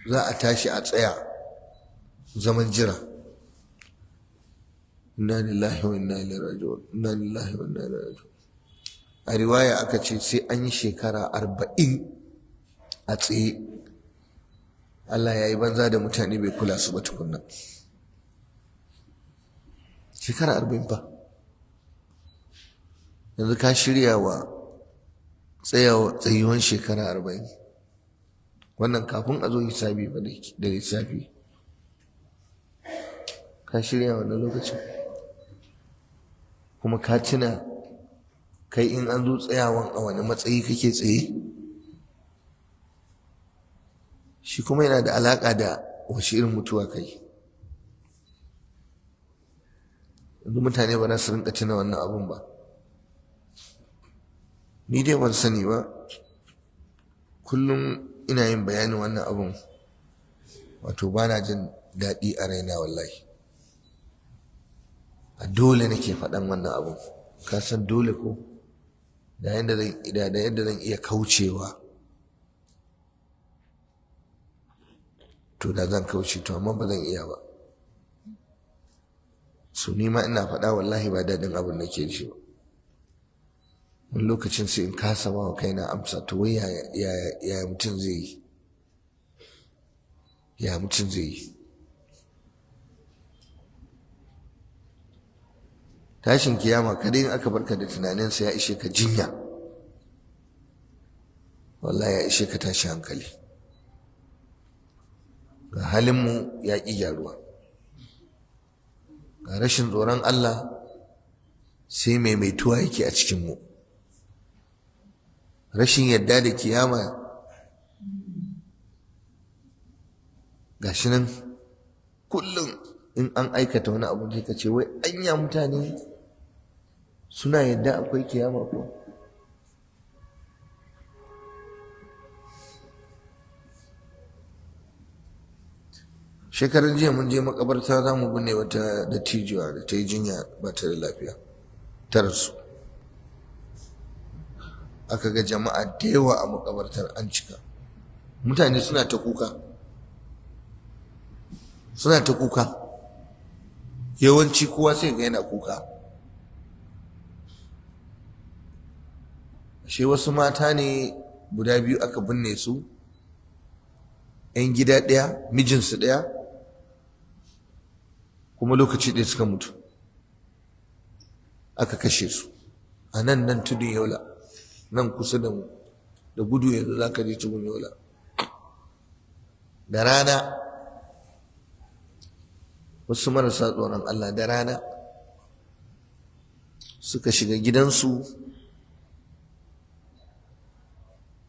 Za a tashi a tsaya zaman jira. Inna lillahi wa inna ilaihi raji'un, inna lillahi wa inna ilaihi raji'un. A riwaya aka ce sai an yi shekara 40 a tsaye. Allah ya yi banza da mutane bai kula su ba tukunna. Shekara 40 fa. Yanzu ka shirya wa tsayuwan shekara 40. Wannan kafin a zo hisabi ba da lissafi. Ka shirya wannan lokacin. Kuma ka tuna kai in an zo tsayawan a wani matsayi kake tsaye? Shi kuma yana da alaƙa da wace irin mutuwa kai. Yanzu mutane ba za su rinka tuna wannan abun ba. Ni dai ban sani ba. Kullum ina yin bayanin wannan abun. Wato ba na jin daɗi a raina wallahi. A dole nake faɗan wannan abun. Ka san dole ko? Da yadda zan iya kaucewa. To da zan kauce to amma ba zan iya ba. So ni ma ina faɗa wallahi ba daɗin abun nake ji ba. Wani lokacin sai in kasa ba wa kaina amsa to wai yaya mutum zai yi? Ya mutum zai yi? Tashin kiyama kadai in aka barka da tunaninsa ya ishe ka jinya. Wallahi ya ishe ka tashi hankali. Ga halinmu ya ƙi gyaruwa. Ga rashin tsoron Allah sai maimaituwa yake a cikinmu. Rashin yadda da kiyama gashi nan kullum in an aikata wani abu sai ka ce wai anya mutane suna yadda akwai kiyama ko? Shekaran jiya mun je makabarta za mu binne wata dattijuwa da ta yi jinya ba ta da lafiya, ta rasu. Aka ga jama'a da yawa a makabartar an cika. Mutane suna ta kuka. Suna ta kuka. Yawanci kowa sai ga yana kuka. Ashe wasu mata ne guda biyu aka binne su, 'yan gida ɗaya, mijinsu ɗaya, kuma lokaci ɗaya suka mutu. Aka kashe su. A nan tudun Yola, nan kusa da mu, da gudu yanzu za ka je tudun Yola. Da rana, wasu marasa tsoron Allah da rana suka shiga gidansu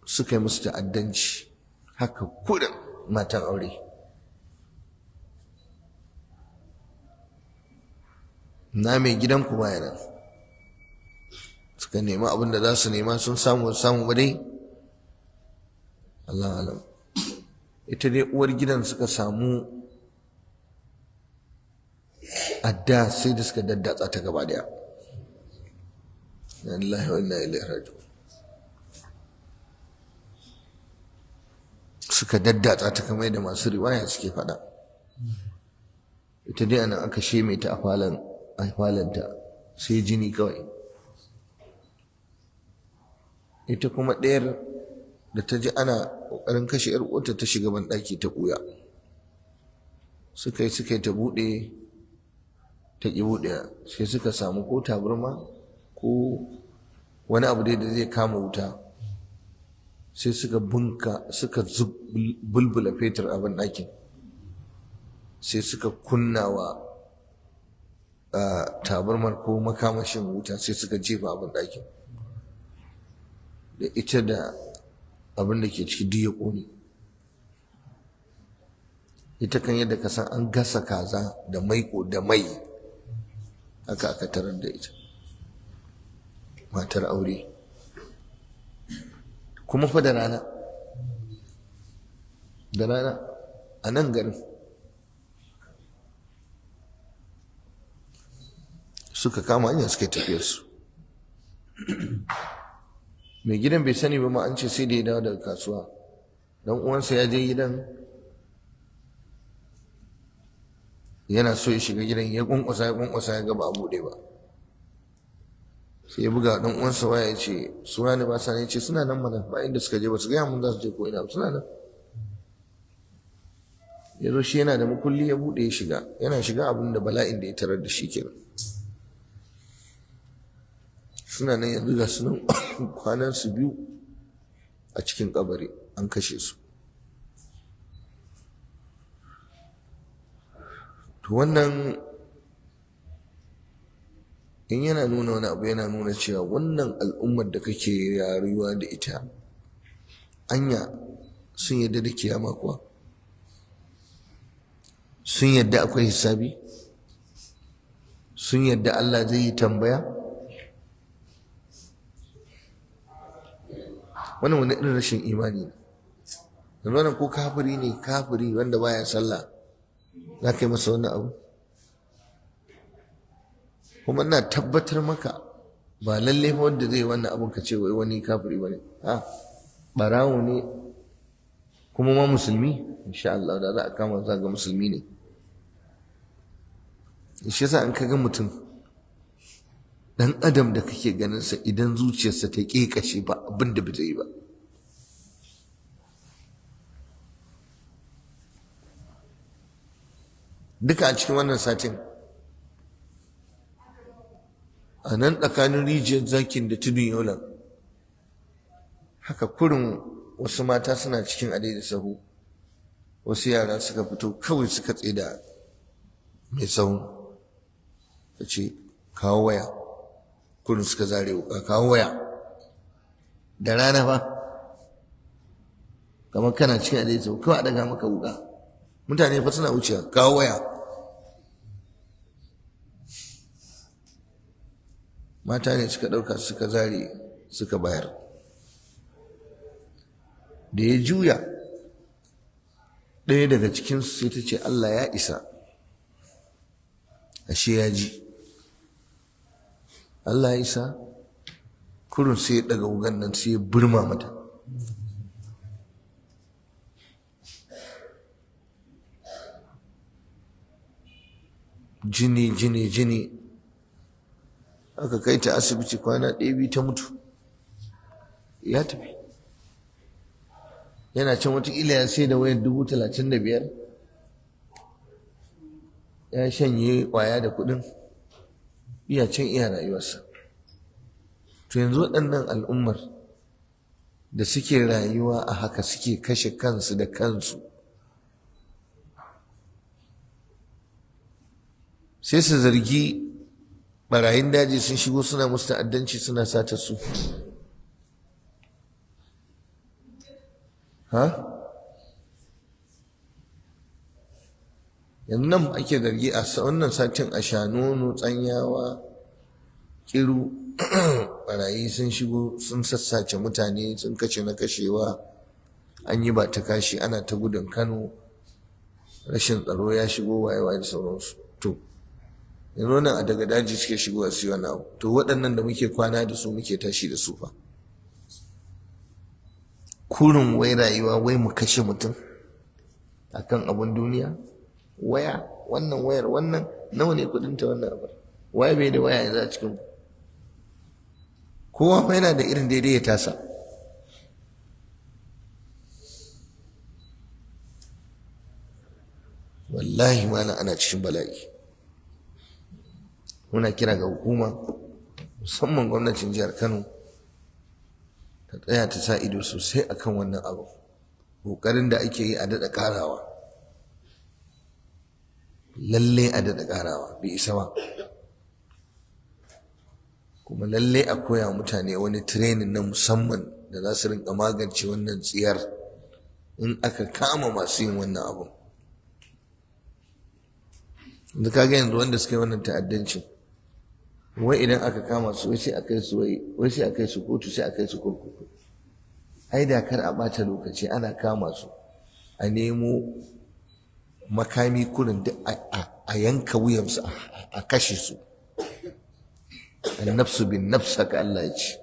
suka yi musu ta'addanci. Haka kurin matan aure. Na mai gidanku baya nan. Suka nemi abin da za su nema sun samu ba dai. Allah alam. Ita dai uwar gidan suka samu adda sai da suka daddatsa ta gaba daya. Inna lillahi wa inna ilaihi raji'un. Suka daddatsa ta kamar da masu riwaya suke faɗa. Ita dai anan aka sheme ta a falanta sai jini kawai. Ita kuma ɗayar da ta ji ana ƙoƙarin kashe ‘yar uwarta ta shiga banɗaki ta ɓuya. Suka yi ta buɗe, ta ƙi buɗe, sai suka samu ko tabarma ko wani abu dai da zai kama wuta. Sai suka bunka, suka bulbula fetur a banɗakin. Sai suka kunna wa tabarmar ko makamashin wuta sai suka jefa a banɗakin. Da ita da abin da ke ciki duk ya ƙone. Ita kan yadda ka san an gasa kaza da maiƙo da mai haka aka tarar da ita. Matar aure. Kuma fa da rana. Da rana a nan garin. Suka kama hanya suka tafiyarsu. Mai gidan bai sani ba ma an ce sai da ya dawo daga kasuwa. Dan uwansa ya je gidan Yana so ya shiga gidan, ya kwankwasa ya kwankwasa, ya ga ba a buɗe ba. Sai ya buga ɗan uwansa waya, ya ce suna ne ba sa ne? Ya ce suna nan mana, ba inda suka je, ba su gaya mun za su je ko ina, suna nan. Ya zo shi yana da makulli, ya buɗe ya shiga. Yana shiga, abin da bala'in da ya tarar da shi kenan. Suna nan yanzu, ga su nan kwanan su 2 a cikin kabari, an kashe su. To wannan in yana nuna wani abu, yana nuna cewa wannan al'ummar da kake rayuwa da ita, anya sun yadda da kiyama kuwa? Sun yadda akwai hisabi? Sun yadda Allah zai yi tambaya? Wannan wani irin rashin imani ne. Yanzu wannan ko kafiri ne, kafiri wanda baya sallah, za ka yi masa wannan abu? Kuma ina tabbatar maka ba lalle fa wanda zai wannan abun ka ce wai wani kafiri bane. Ha, barawo ne kuma ma musulmi, insha Allah da za a kama za ga musulmi ne. Shi yasa in ka ga mutum dan adam da kake ganin sa, idan zuciyarsa ta kekashe, ba abin da bai yi ba. Duka a cikin wannan satin a nan tsakanin Rijiyar Zakin da Tudun Yolan, haka kurin wasu mata suna cikin adai sahu, wasu yara suka fito kawai suka tsida mai sahu, ta ce kawo waya. Kurin suka zare wuka, kawo waya. Da rana fa, kamar kana cikin adai sahu kawai a daga maka wuka, mutane fa suna wucewa, kawo waya. Mata ne suka ɗauka suka zare suka bayar. Da ya juya, ɗaya daga cikinsu sai ta ce Allah ya isa. Ashe ya ji Allah ya isa. Kurun sai ya ɗaga wugan nan sai ya burma mata. Jini jini jini. Aka kai ta asibiti, kwana 1 2 ta mutu. Ya tafi yana can, watakila ya sai da wayar 35,000, ya shanye kwaya da kuɗin, iya can iya rayuwarsa. To yanzu waɗannan al'ummar da suke rayuwa a haka, suke kashe kansu da kansu, sai su zargi barayin daji sun shigo suna musu ta'addanci, suna sata su. Ha, yanzu nan ake zargi a wannan satin a Shanono, Tsanyawa, Kiru, barayi sun shigo sun sassace mutane, sun kashe na kashewa, an yi ba ta kashi, ana ta gudun Kano, rashin tsaro ya shigo, waye waye da sauransu. To yanzu nan a daga daji suke shigowa su yi wani abu. To waɗannan da muke kwana da su, muke tashi da su fa, kurin wai rayuwa wai mu kashe mutum akan abun duniya. Waya, wannan wayar, wannan nawa ne kudinta wannan abar? Waye bai da waya yanzu a cikin ku? Kowa fa yana da irin daidai ya tasa. Wallahi mana ana cikin bala'i. Muna kira ga hukuma, musamman gwamnatin jihar Kano, ta tsaya ta sa ido sosai akan wannan abu. Ƙoƙarin da ake yi a daɗa ƙarawa, lalle a daɗa ƙarawa, bai isa ba. Kuma lalle a koya mutane wani training na musamman da za su rinka magance wannan tsiyar in aka kama masu yin wannan abu. Yanzu kaga yanzu wanda suka yi wannan ta'addancin, wai idan aka kama su, wai sai a kai su, wai sai a kai su kotu, sai a kai su kurkuku. Ai da kar a ɓata lokaci, ana kama su a nemo makami kurin duk a yanka wuyansu, a kashe su. Annafsu bin nafs, haka Allah ya ce.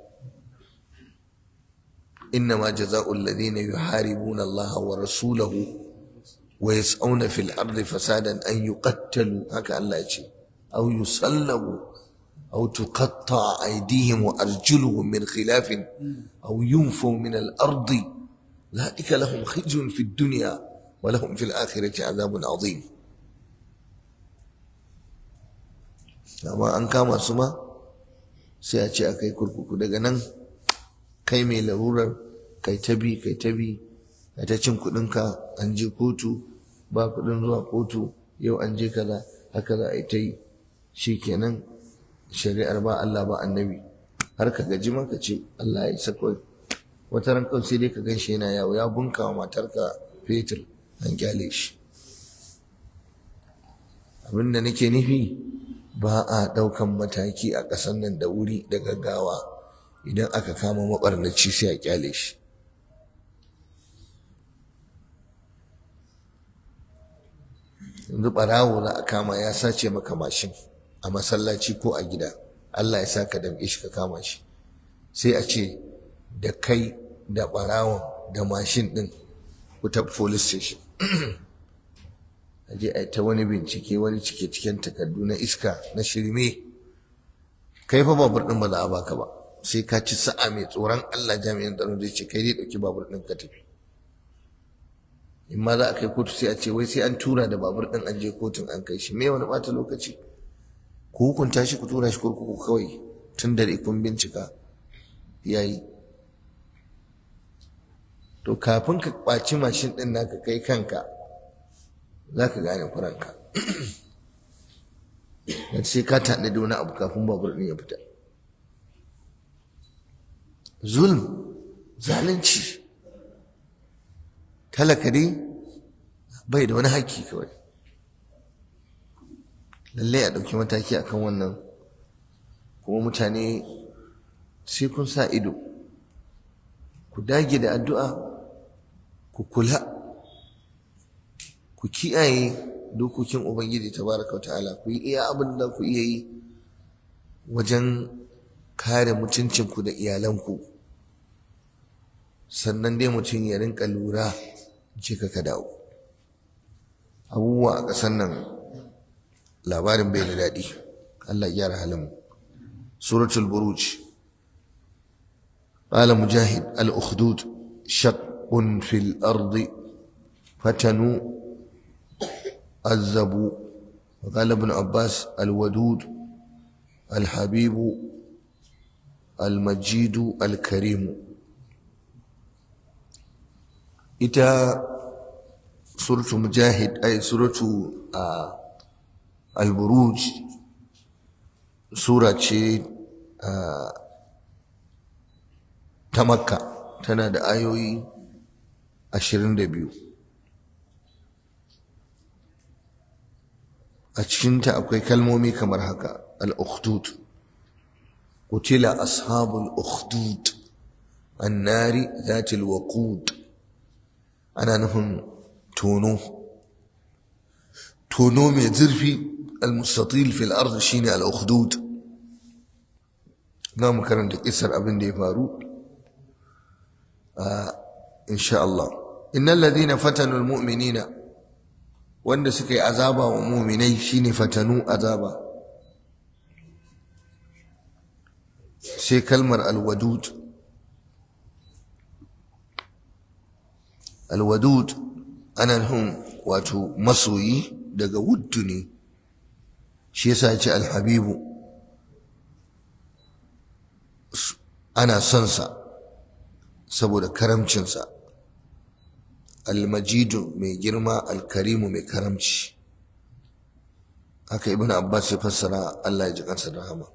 Innama jaza'ul ladina yuharibuna Allah wa rasulahu Wa yas'auna fil ardi fasadan an yuqattalu, haka Allah ya ce, aw yusallabu aw tuqatta aydihim wa arjuluhum min khilafin aw yunfaw min al ardi dhalika lahum khizyun fid dunya wa lahum fil akhirati adhabun adhim. Amma an kama su ma sai a ce a kai kurkuku. Daga nan kai mai larurar kai ta bi kai ta bi kai ta cin kuɗinka, an je kotu ba kuɗin zuwa kotu, yau an je kaza, haka za a yi ta yi. Shikenan shari'ar ba Allah ba annabi, har ka gaji ma ka ce Allah ya isa kawai. Wata ran kawai sai dai ka gan shi yana yawo ya bunka wa matarka fetur, an kyale shi. Abin da nake nufi, ba a ɗaukan mataki a ƙasar nan da wuri da gaggawa. Idan aka kama maɓarnaci sai a kyale shi. Yanzu ɓarawo za a kama ya sace maka mashin a masallaci ko a gida, Allah ya sa ka damƙe shi ka kama shi, sai a ce da kai da ɓarawon da mashin ɗin ku tafi police station. A je a yi ta wani bincike, wani cike-ciken takardu na iska na shirme. Kai fa babur ɗin ba za a baka ba, sai ka ci sa'a mai tsoron Allah jami'in tsaro zai ce kai dai ɗauki babur ɗin ka tafi. In ma za a kai kotu sai a ce wai sai an tura da babur ɗin an je kotun an kai shi. Me wani ɓata lokaci? Ku hukunta shi ku tura shi kurkuku kawai tun da kun bincika yayi. To kafin ka ƙwaci mashin ɗin naka kai kanka za ka gane kuranka. Sai ka tanadi wani abu kafin babur ɗin ya fita. Zulm, zalunci. Talaka dai bai da wani haƙƙi kawai. Lallai a ɗauki mataki akan wannan. Kuma mutane sai kun sa ido, ku dage da addu'a, ku kula, ku kiyaye dokokin Ubangiji tabaraka ta'ala, ku yi iya abin da ku iya yi wajen kare mutuncinku da iyalanku. Sannan dai mutum ya rinka lura, je ka dawo. Abubuwa a ƙasar nan labarin bai da daɗi. Allah ya gyara halin mu. Suratul Buruj. Qala Mujahid: al-ukhdud shaqqun fil ardi fatanu azabu. Qala Ibn Abbas: al-wadud al-habibu al-majidu al-karimu. Ita suratu Mujahid, ay suratu al-Buruj, sura ce ta Makka, tana da ayoyi 22. A cikinta akwai kalmomi kamar haka: al-ukhdud, qutila ashabul ukhdud, an-nari zatil waqud. Ana nufin tono, tono mai zurfi, al-mustatil fil ard shine al-ukhdud. Za mu karanta kisar abin da ya faru insha Allah. Innal ladhina fatanu al-mu'minina, wanda suka yi azaba wa mu'minai shine fatanu, azaba. Sai kalmar al-wadud. Al-wadud ana nufin wato masoyi, daga wuddu ne, shi yasa ya ce al-habibu, ana son sa saboda karamcinsa. Al-majidu mai girma, al-karimu mai karamci. Haka Ibn Abbas ya fassara, Allah ya ji kansa da rahama.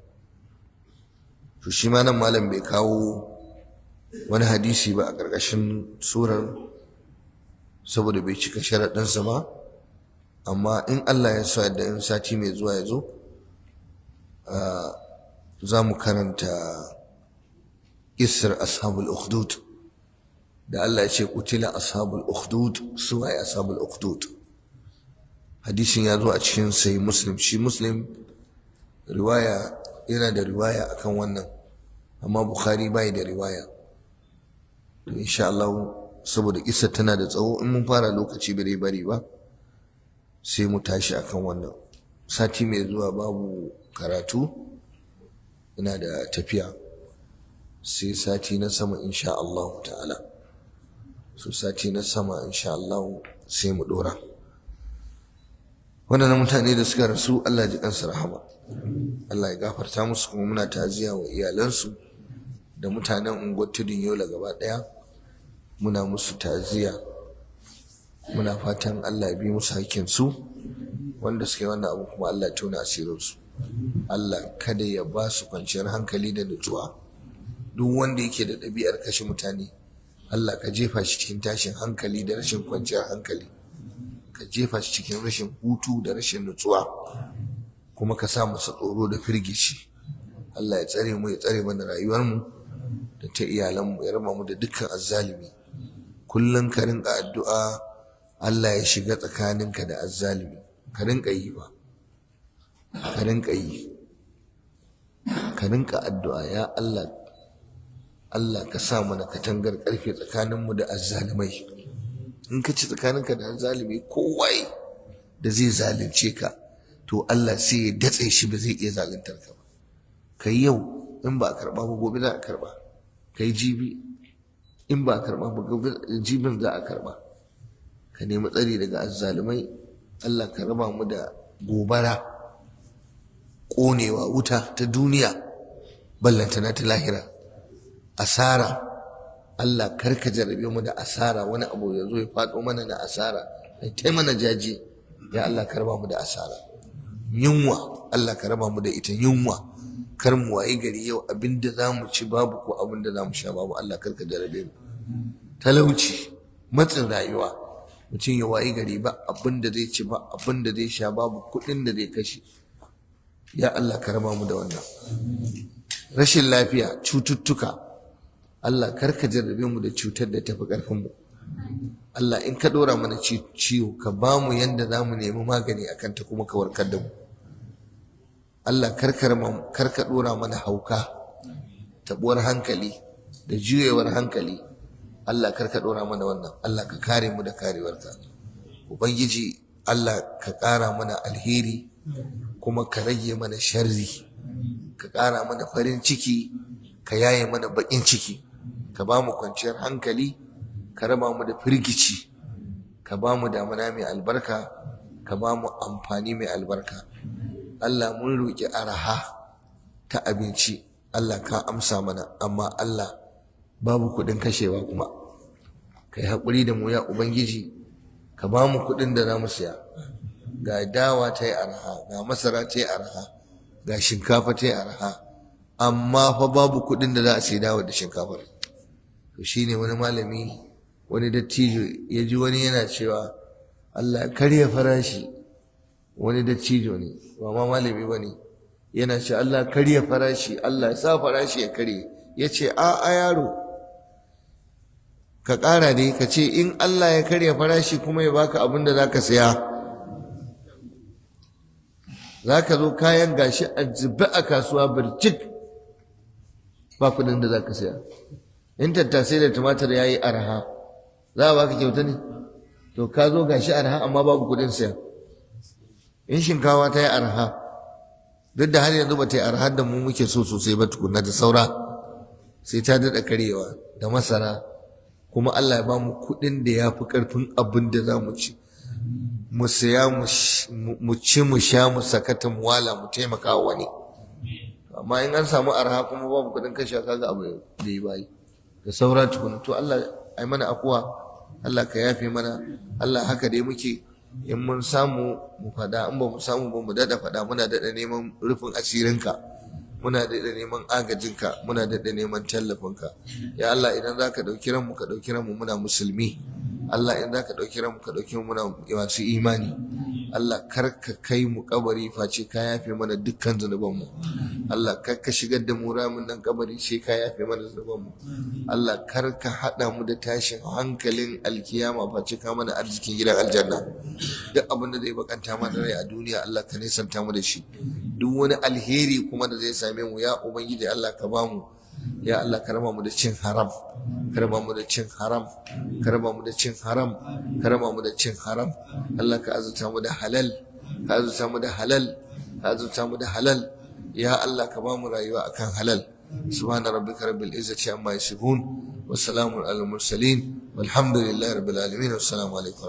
To shi ma nan malam bai kawo wani hadisi ba a ƙarƙashin surar saboda bai cika sharaɗinsa ba, amma in Allah ya sa da in sati mai zuwa ya zo za mu karanta isar ashabul ukhdud da Allah ya ce qutila ashabul ukhdud. Su waye ashabul ukhdud? Hadisin ya zo a cikin sai Muslim. Shi Muslim riwaya yana da riwaya akan wannan, amma Bukhari bai da riwaya. To insha Allah, saboda kissa tana da tsawo, in mun fara lokaci bare bari ba. Sai mu tashi akan wannan. Sati mai zuwa babu karatu, ina da tafiya, sai sati na sama insha Allah ta'ala. So sati na sama insha Allah sai mu dora. Wannan mutane da suka rasu, Allah ya ji kansu rahama, Allah ya gafarta musu, kuma muna ta'aziyya wa iyalansu da mutanen unguwar Tudun Yola gaba daya. Muna musu ta'aziyya, muna fatan Allah ya bi musu hakkin su wanda suka yi wannan abu, kuma Allah ya tona asirinsu. Allah kada ya ba su kwanciyar hankali da nutsuwa. Duk wanda yake da ɗabi'ar kashe mutane, Allah ka jefa shi cikin tashin hankali da rashin kwanciyar hankali, ka jefa shi cikin rashin hutu da rashin nutsuwa, kuma ka sa masa tsoro da firgici. Allah ya tsare mu, ya tsare mana rayuwarmu da ta iyalanmu, ya raba mu da dukkan azzalimi. Kullum ka rinka addu'a Allah ya shiga tsakaninka da azzalimi. Ka rinka yi ba, ka rinka yi, ka rinka addu'a: ya Allah, Allah ka sa mana katangar karfe tsakaninmu da azzalimai. In ka ci tsakaninka da azzalimi, kowaye da zai zalunce ka, to Allah sai ya datse shi, ba zai iya zaluntar ka ba. Kai yau, in ba a karba ba, gobe za a karba. Kai jibi, in ba a karba ba, gobe jibin za a karba. Ka nemi tsari daga azzalumai. Allah ka raba mu da gobara, ƙonewa, wuta ta duniya, ballantana ta lahira. Asara, Allah kar ka jarrabe mu da asara, wani abu ya zo ya faɗo mana na asara, ai tai mana jaji. Ya Allah, ka raba mu da asara. Yunwa, Allah ka raba mu da ita. Yunwa, kar mu wayi gari yau abinda za mu ci babu, ko abinda za mu sha babu. Allah, kar ka jarrabe mu talauci, matsin rayuwa, mutum ya wayi gari ba abinda zai ci, ba abinda zai sha, babu kuɗin da zai kashe. Ya Allah, ka raba mu da wannan. Rashin lafiya, cututtuka, Allah kar ka jarrabe mu da cutar da tafi ƙarfin mu. Allah, in ka ɗora mana ciwo, ka ba mu yanda za mu nemi magani a kanta, kuma ka warkar da mu. Allah, kar ka ɗora mana hauka, taɓuwar hankali da juyewar hankali. Allah, kar ka ɗora mana wannan. Allah, ka kare mu da karewarka. Ubangiji Allah, ka ƙara mana alheri, kuma ka rage mana sharri, ka ƙara mana farin ciki, ka yaye mana baƙin ciki, ka ba mu kwanciyar hankali, ka raba mu da firgici, ka ba mu damuna mai albarka, ka ba mu amfani mai albarka. Allah, mun roƙi araha ta abinci, Allah ka amsa mana, amma Allah, babu kuɗin kashewa kuma. Ka yi haƙuri da mu, ya Ubangiji, ka ba mu kuɗin da za mu siya. Ga dawa ta yi araha, ga masara ta yi araha, ga shinkafa ta yi araha, amma fa babu kuɗin da za a sai dawa da shinkafar. To shine wani malami, wani dattijo, ya ji wani yana cewa Allah ya karya farashi. Wani dattijo ne, ba ma malami ba ne, yana ce Allah karya farashi, Allah ya sa farashi ya karye. Ya ce a a yaro, ka ƙara dai, ka ce in Allah ya karya farashi kuma ya baka abin da za ka saya. Za ka zo kayan gashi a zube a kasuwa birjik, ba kuɗin da za ka saya. In tattasai da tumatir ya yi arha, za a baka kyauta ne? To ka zo gashi arha, amma babu kuɗin saya. In shinkawa ta yi arha, duk da har yanzu ba ta yi arha da mu muke so sosai ba tukunna, da saura, sai ta daɗa karyewa, da masara kuma, Allah ya ba mu kuɗin da ya fi ƙarfin abin da za mu ci, mu saya, mu ci, mu sha, mu sakata, mu wala, mu taimaka wa wani. Amma in an samu arha kuma babu kuɗin kashe, kaga abu da yi bayi da saura tukuna. To Allah ai mana afuwa, Allah ka yafe mana. Allah, haka dai muke, in mun samu mu faɗa, in ba mu samu ba mu daɗa faɗa. Muna daɗa neman rufin asirinka, muna daɗa neman agajinka, muna daɗa neman tallafinka. Ya Allah, idan za ka ɗauki ranmu, ka ɗauki ranmu muna musulmi. Allah, in za ka ɗauki ranmu, ka ɗauki mu muna masu imani. Allah, kar ka kai mu kabari face ka yafe mana dukkan zunubanmu. Allah, kar ka shigar da mu ramin nan kabari sai ka yafe mana zunubanmu. Allah, kar ka haɗa mu da tashin hankalin alkiyama face ka mana arzikin gidan aljanna. Duk abin da zai bakanta mana rai a duniya, Allah ka nesanta mu da shi. Duk wani alheri kuma da zai same mu, ya Ubangiji Allah, ka bamu. Ya Allah, ka raba mu da cin haram, ka raba mu da cin haram, ka raba mu da cin haram, ka raba mu da cin haram. Allah, ka azurta mu da halal, ka azurta mu da halal, ka azurta mu da halal. Ya Allah, ka ba mu rayuwa akan halal. Subhana rabbika rabbil izzati amma yasifun wa salamun alal mursalin, walhamdulillahi rabbil alamin. Wassalamu alaikum.